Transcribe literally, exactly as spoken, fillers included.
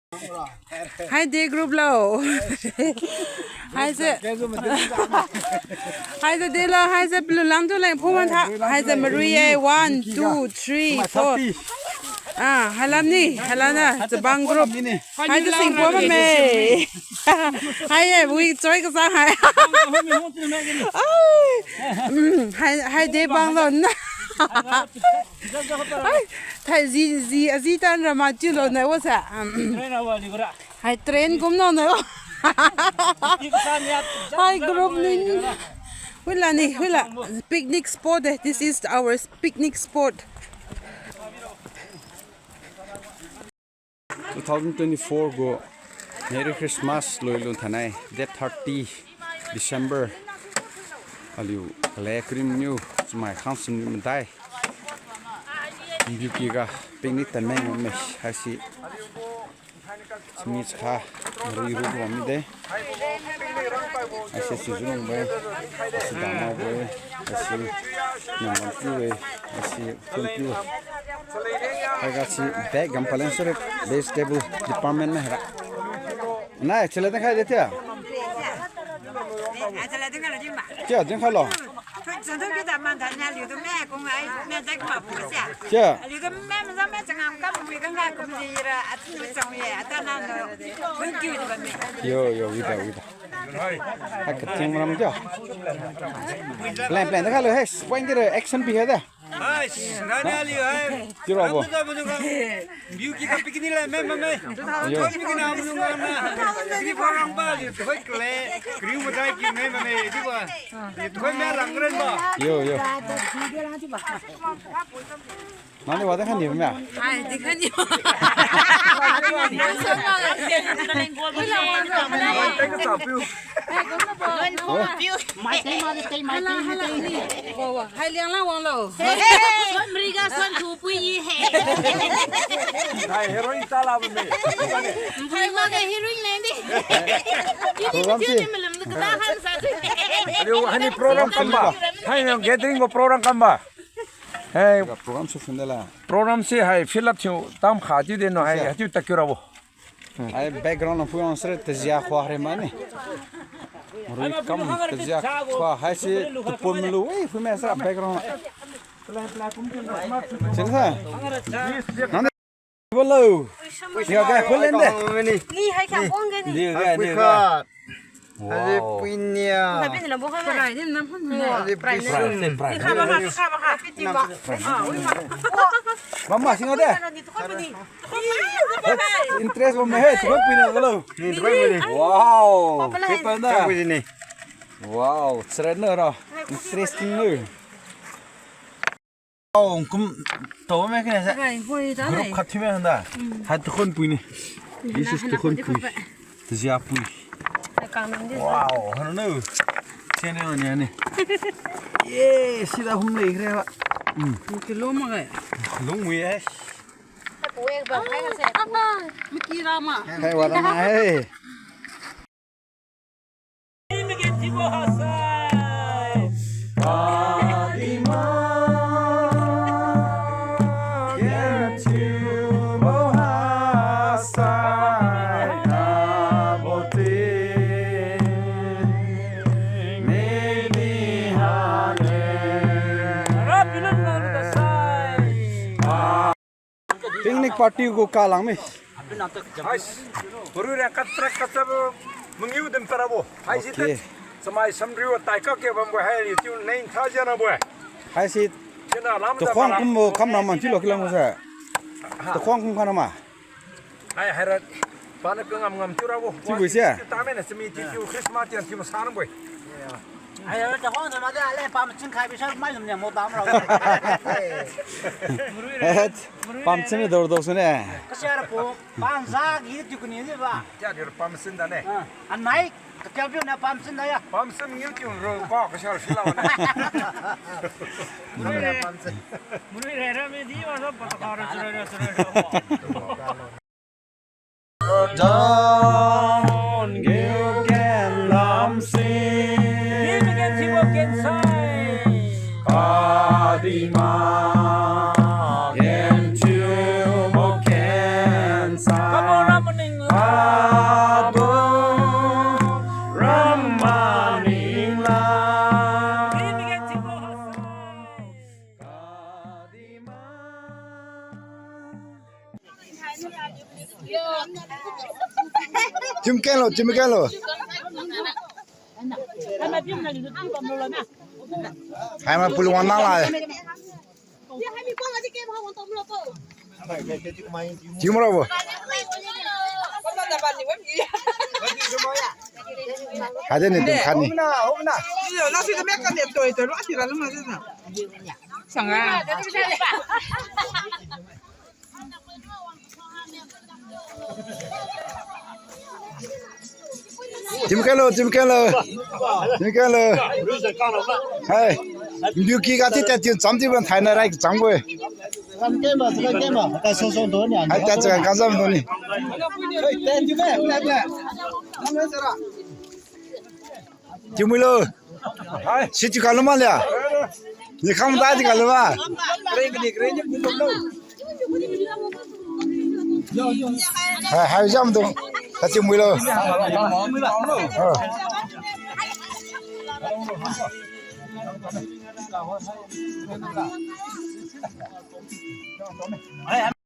Hai de group lo. Haise. Haise de lo, haise pelu lang tu leng phung wan tha. Haise marui ye, one, two, three, four. Ah, hailam ni, hailam na, chabang group. Haise singpua bamme. Hai ye, wi choi kasang hai. Ai. Mm, hai, hai de bang lo na. Ai, thai zi, zi, azi tan ra ma chiu lo na wo sa. Hai train kum no na wo. Hai group ni. Huila ni, huila. Picnic spot eh. This is our picnic spot. Two thousand twenty-four gu Merry Christmas lui lun thanai, date thirty December. Aliu kale krim niu chamai khang sum niu madai. Biuki ga picnic tanmai ngam me haisi. Simi chakha, ri ru gu mi de. Haise si Zunung bai, haise Dama bai, haise Namban tu bai, haise Phun tu. Haiga si bag gam palen sore vegetable department na hera. Nai, chale de khai de tia. Tia, din khai lo. Tia. Yo, yo, wida, wida. Hai, kaching maram jo. Plan, plan, dekha lo, hey, point kira action pi hai da. Hai, nani aliu hai. Kira bo. Biuki ka picnic la, me, me, me. Yo. Picnic na, menu na. Ini program ba, liu, hoi, kle. Kriu madai ki, me, me, me, di ba. Liu, hoi, me, lang keren ba. Yo, yo. Nani wada khan ni ma? Ai, di khan ni. Mai tei ma de tei, mai tei, mai tei. Wa, wa. Hai liang la wang lo. Suan mriga suan thu pui yi he. Hai, heroin ta la ba me. Hai ma ga heroin le ni. Program si. Ni malam tu kada han sa si. Aliu, hani program kam ba. Hai, ni gathering ko program kam ba. Hai. Program si sunda la. Program si hai fill up thiu tam kha thiu de no hai, thiu takira bo. Hai background na phuiwang sere tazia khua re mani. Rui kam tazia khua haisi tupun malu, eh, phui me sere background. Sini sa. Nang de. Hello. Ya, ga, phulen de. Ni hai kya kong ge ni? Ni ga, ni ga. Wow. Haji puinia. Haji puinia. Prai, prai. Mama, singa de. Interest bam he, tukoi puina galo. Ni tukoi puina. Wow. Paper na. Wow, cheren na ra. Interesting na. Wow, kum tao me kene sa. Group khat thiu me handa. Hai tukhon pui ni. This is tukhon pui. Tazia pui. Wow, hanu nu. Sini ni ni. Ye, sida hum le kre ba. Kilo ma gai. Long wi eh. Miki rama. Hai wala ma eh. Picnic party gu kalang mi. Hais, marui reng katrak katrak mangiu din parabo. Hai si te. Okay. Chamai samriu tai kak ke bambo hai ri tiu nei tha jana bo. Hai si. Sina lam da tukhong para. Kumbo kam ram man tilo kilang sa. Ha. Tukhong kum kana ma. Hai, hai ra. Pana ke ngam ngam tiu rabo. Tiu bo sia. Tiu ta me na simi tiu tiu Christmas tian tiu masan bo. Ai, ta hong na ma da le pam chin khai bi sa mai lum ne mo bam ra. Eh, pam chin dor dor sune. Ka sia ra po, pam za gi tiu kuni di ba. Tia di pam chin da ne. Ah, anai, ka tia bi na pam chin da ya. Pam chin ngiu tiu ro ko ka sia ra sila ne. Murui ra pam chin. Murui ra ra me di wa so pa ka ra ra ra ra. Don geu ken lam si. Kadima ken thiubo ken sai. Abo Rama ningla. Chim kelo, chim kelo. Hai ma pulu wan nang lai. Chim ro bo. Hai de ni dum khat ni. Chim kelo, chim kelo. Chim kelo. Hai. Biu ki ga ti ta ti cham ti ban thai na rai cham bo. Hai ta chaga ka cham do ni. Chiu mui lo. Si chiu kalu ma lia. Ni kham dai chiu kalu ma. Hai, hai jam tu. Ta chiu mui lo. Ah.